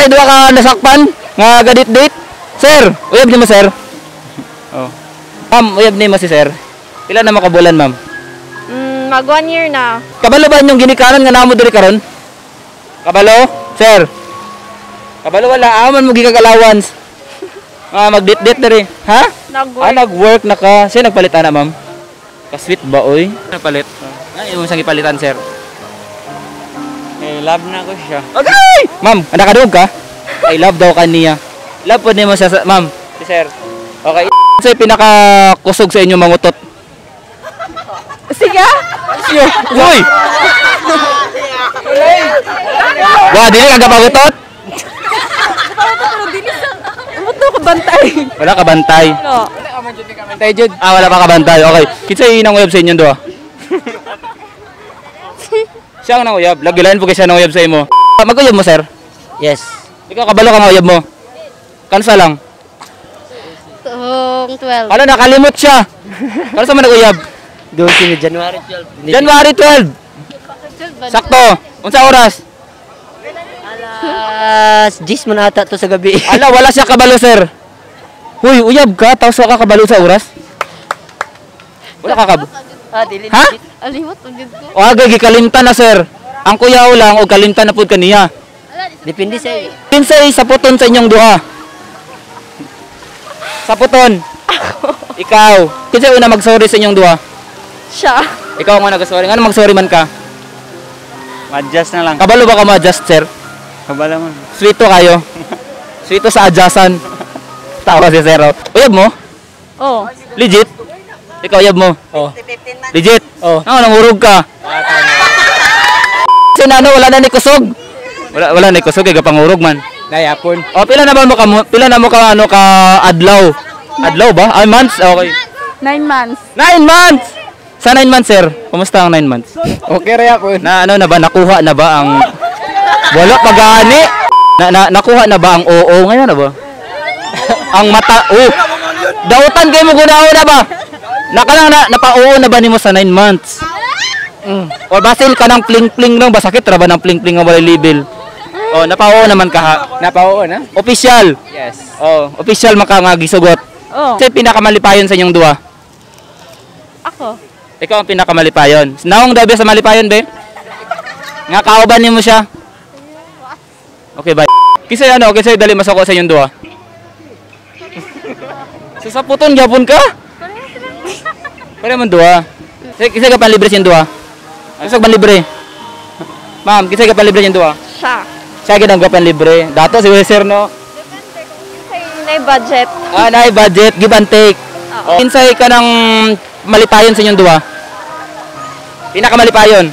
Duha ka nasakpan nga gadit-date. Sir, uyab nimo, sir. Oh. Ma'am, uyab nimo si sir. Pila na mo ka bulan, ma'am? Mag 1 year na. Kabalo ba inyong ginikanan nga namo diri karon? Kabalo? Sir. Kabalo wala aman mo gikag allowance. Ah, magdit-dit diri. Ha? Nag-work. Ah, nag-work na ka. Siya nagpalit ana, ma'am. Ka-sweet ba oy? Nagpalit. Nga imo siyang gipalitan, sir. Eh, love na ko siya. Okay! Ma'am, nakadungog ka? I love daw kaniya. Love po nimo siya, ma'am. Si sir. Okay. Sa pinaka kusog sa inyo mangutot. Sige. Siyo. Uy! Wa, dili ka gapangutot? Umot ko bantay. Wala ka bantay. No. Bantay jud. Ah, wala pa ka bantay. Okay. Kinsay nang uyab sa inyong duha? Siya ang nanguyab. Lagi lain po kay siya nanguyab sa imo. Ah, mag-uyab mo, sir? Yes. Ikaw, kabalo ka nga uyab mo. Kansa lang. Tuong 12. Ala, nakalimot siya. Kansa man nag-uyab? Doon ni January 12. January 12. Sakto. Unsa oras? Alas 10 man ata to sa gabi. Ala, wala siya kabalo, sir. Huy, uyab ka, tapos wala ka kabalo sa oras? Wala ka kabalo. Ah, dili. Ha? Alimot ang gud ko. O agay, gikalimtan na, sir. Ang kuyaw lang, o kalimtan na pud kaniya. Depende sa iyo. Kinsay saputon sa inyong duha? Saputon. Ikaw. Kinsay una mag-sorry sa inyong duha? Siya. Ikaw ang una nag-sorry. Ngano mag-sorry man ka? Ma-adjust na lang. Kabalo ba ka ma-adjust, sir? Kabalo man. Sweeto kayo. Sweeto sa adjustan. Tawa si sir, oh. Uyab mo? Oh. Legit? Ikaw, uyab mo? Oh. Legit? Oh. Ano, nangurog ka? Kasi na ano, wala na ni kusog. Wala, wala na ni kusog, kay gapangurog man. Nayapon. O, pila na mo ka, ano, ka adlaw? Adlaw ba? Ay, months? Okay. 9 months. 9 months! Sa 9 months, sir, kumusta ang 9 months? Okay ra yapon. Na ano na ba, nakuha na ba ang... Wala pa gani! Na nakuha na ba ang oo ngayon na ba? Ang mata, oh! Dautan kayo mo gunao na ba? Nakalang na, napa-oo na ba nimo sa 9 months? O basil ka ng pling-pling lang, basakit ra ba ng pling-pling nga walay label? Oh, napa-oo naman ka ha. Napauo na? Official. Yes. Oh, official maka nga gisugot. Oh. Kasi pinakamalipayon sa inyong duha. Ako. Ikaw ang pinakamalipayon. Naong daw ba sa malipayon, be? Nga kauban nimo siya. Okay, bye. Kisay ano, kisay dali masako sa inyong duha. Sa saputon gyapon ka? Pare man duha. Kisay ka panlibre sa inyong duha? Kisay ka panlibre? Ma'am, kisay ka panlibre sa inyong duha? Siya. Siya gid ang panlibre. Dato si sir, no. Depende kung kinsay na budget. Ah, naay budget, give and take. Oo. Kinsay ka ng malipayon sa inyong duha? Pinakamalipayon.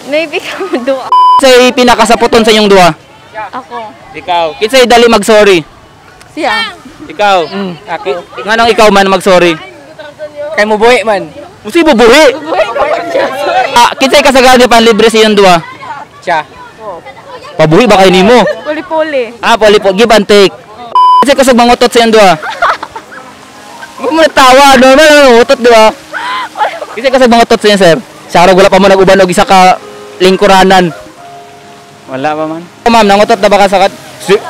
Maybe kami duha. Kinsay pinakasaputon sa inyong duha? Ako. Ikaw. Kinsay dali mag-sorry? Siya. Ikaw. Ako. Nganong ikaw man mag-sorry? Kay mo buhi man. Usi bubuhi. Ah, kinsay kasagaran di panlibre sa inyong duha? Siya. Pabuhi ba kay nimo? Puli-puli. Ah, poli po, give and take. Kinsay kusog mangutot sa inyong duha? Huwag mo natawa, normal na mangutot, di ba? Kinsay kusog mangutot sa inyo, sir? Sa araw wala pa mo nag-uban og isa ka lingkuranan. Wala pa man. Oh, ma'am, nangutot na ba ka sa kat? Si.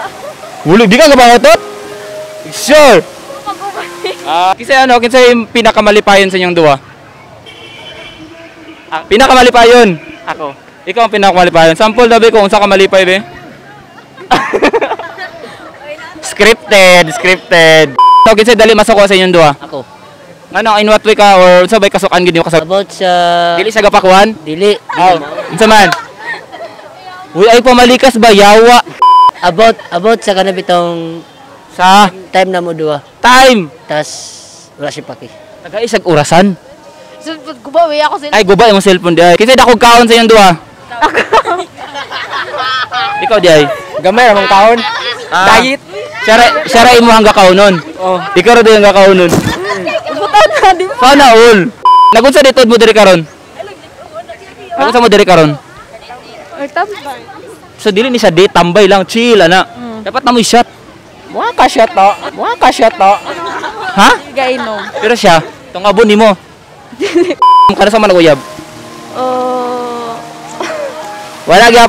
Wala, di ka mangutot? Sure. Ah, kinsay ano, kinsay yung pinakamalipayon sa inyong duha? Ah. Pinakamalipayon. Ako. Ikaw ang pinakamalipayon. Sample daw be kung unsa ka malipay be. Scripted, scripted. So, kinsay dali masuko sa inyong duha? Ako. Ngano, in what way ka or unsa bay kasukan gid nimo ka sa About sa Dili siya gapakuan? Dili. Oh, unsa man? Uy, ay pamalikas ba yawa About sa kana bitong sa time na mo duha. Time. Tas wala siya paki. Taga isag orasan. So, guba, ako sila. Ay, guba imong cellphone di ay. Kinsay dakog kaon sa inyong duha? Ikaw di ay. Gamay ra mong kaon. Ah. Diet. Siya ra imo hangga kaunon. Oh. Ikaw ra hangga kaunon. Butan na, di ba? Sana all. Nagunsa ditod mo diri karon? Nagunsa mo diri karon? Ay, tambay. So dili ni siya date, tambay lang, chill ana. Dapat na mo shot. Muha ka siya to. Muha ka siya to. Ha? Gainom. Pero siya, tong abon nimo. Kada sa man naguyab. Oh. Wala gyap.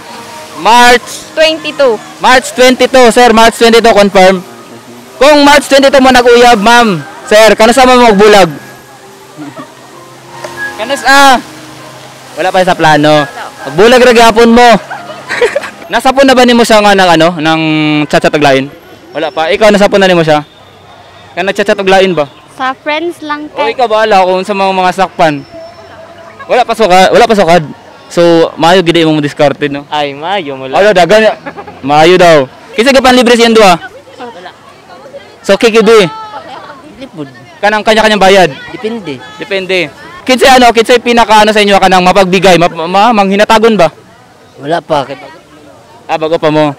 March 22. March 22, sir. March 22, confirm. Kung March 22 mo nag-uyab, ma'am, sir, kanus-a mo magbulag? Kanus-a? Wala pa sa plano. Magbulag ra gyapon mo. Nasapon na ba nimo siya nga ng ano, ng chat-chat og lain? Wala pa. Ikaw, nasapon na nimo siya? Kan nagchat-chat og lain ba? Sa friends lang O kay. ikaw bahala kung sa mga sakpan. Wala pa sukad, wala pa sukad. So, maayo gid imong diskarte, no? Ay, maayo mo lang. Ala, dagan. Maayo daw. Kinsa ka panlibre sa iyang duha? So, KKB. Lipod. Kanang kanya-kanyang bayad. Depende. Depende. Kinsa ano, kinsa pinaka ano sa inyo kanang mapagbigay, manghinatagon ba? Wala pa kay bago, Ah, bago pa mo.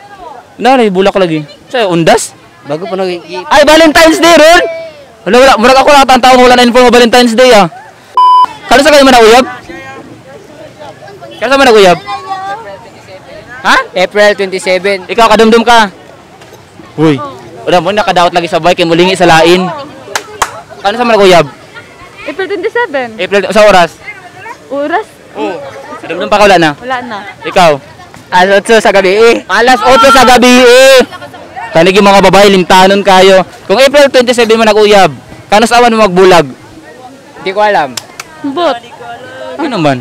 Na, bulak lagi. Sa undas? bago pa nag Ay, Valentine's Day ron. Wala, wala. Murag ako lahat ang taong wala na inform mo Valentine's Day ah. Kano sa kayo man nag-uyab? Kano sa man nag-uyab? Ha? April 27. Ikaw, kadumdum ka. Uy. Wala mo, nakadaot lagi sa bike, kay mulingi sa lain. Kano sa man nag-uyab? April 27. April, sa oras? Oras? Oo. Kadumdum pa ka, wala na? Wala na. Ikaw? Alas 8 sa gabi eh. Alas 8 sa gabi eh. Kanig yung mga babae, limtanon kayo. Kung April 27 mo nag-uyab, kanos awan mo magbulag? Hindi ko alam. But. Ano man?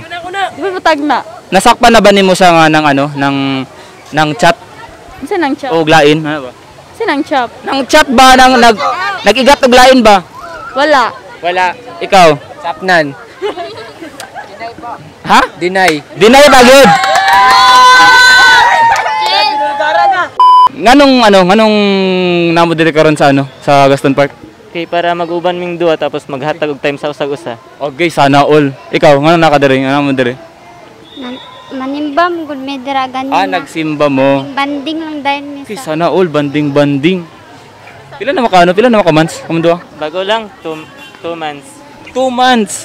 Di ba matag na? Nasakpan na ba nimo siya nga ng ano, ng chat Isa nang chop. o lain? Ano ba? Isa nang chop. Nang chat ba nang nag igat og lain ba? Wala. Wala. Ikaw? Sapnan. Ha? Deny. Deny ba gyud? Nganong ano, nganong namo diri karon sa ano, sa Gaston Park? Kay para mag-uban ming duha tapos maghatag og time sa usag-usa. Okay, sana all. Ikaw, nganong naka diri? Nganong mo diri? Manimba mo gud may dira ganin. Ah, nagsimba mo. Banding lang dahil mi Okay, sa. sana all banding banding. Pila na maka ano, pila na maka months? Kamu duha? Bago lang 2 months. 2 months.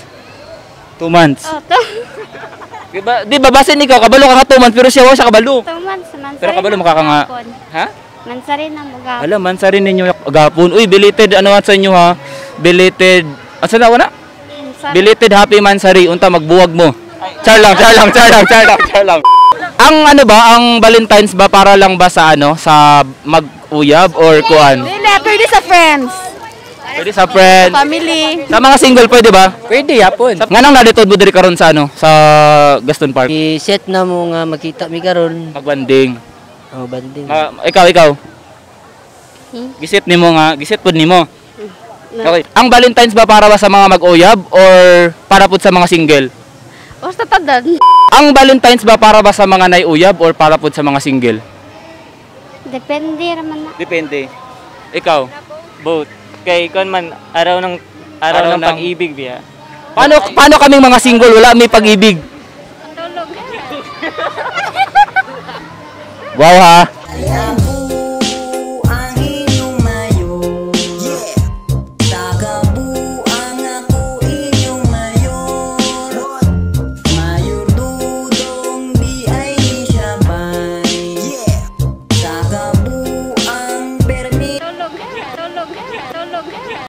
2 months. Oh, to, Di ba, di ba basin ikaw kabalo ka nga 2 months pero siya wa siya kabalo. 2 months mansari. Pero kabalo makaka nga. Ha? Mansari na mo gapon. Ala, mansari ninyo gapon. Uy, belated ano sa inyo ha? Belated. Asa na wala? Mansari. Belated happy mansari unta magbuwag mo. Char lang, char lang, char lang, char lang, char lang. Ang ano ba, ang Valentine's ba para lang ba sa ano, sa mag-uyab or kuan? Dili, pwede sa friends. Pwede sa friends. Family. Sa mga single pwede ba? Pwede yapon. Nganong naditod mo diri karon sa ano, sa Gaston Park? I-set na mo nga makita mi karon. Magbanding. Oh, banding. Ah, ikaw. Hmm? Gisit nimo nga, gisit pud nimo. Okay. Ang Valentine's ba para ba sa mga mag-uyab or para pud sa mga single? Basta tadan. Ang Valentine's ba para ba sa mga naiuyab or para pud sa mga single? Depende raman na. Depende. Ikaw. Both. Kay kon man araw ng Araw araw, ng ng- pag-ibig biya. Paano kaming mga single wala may pag-ibig? Tulog. Wow ha.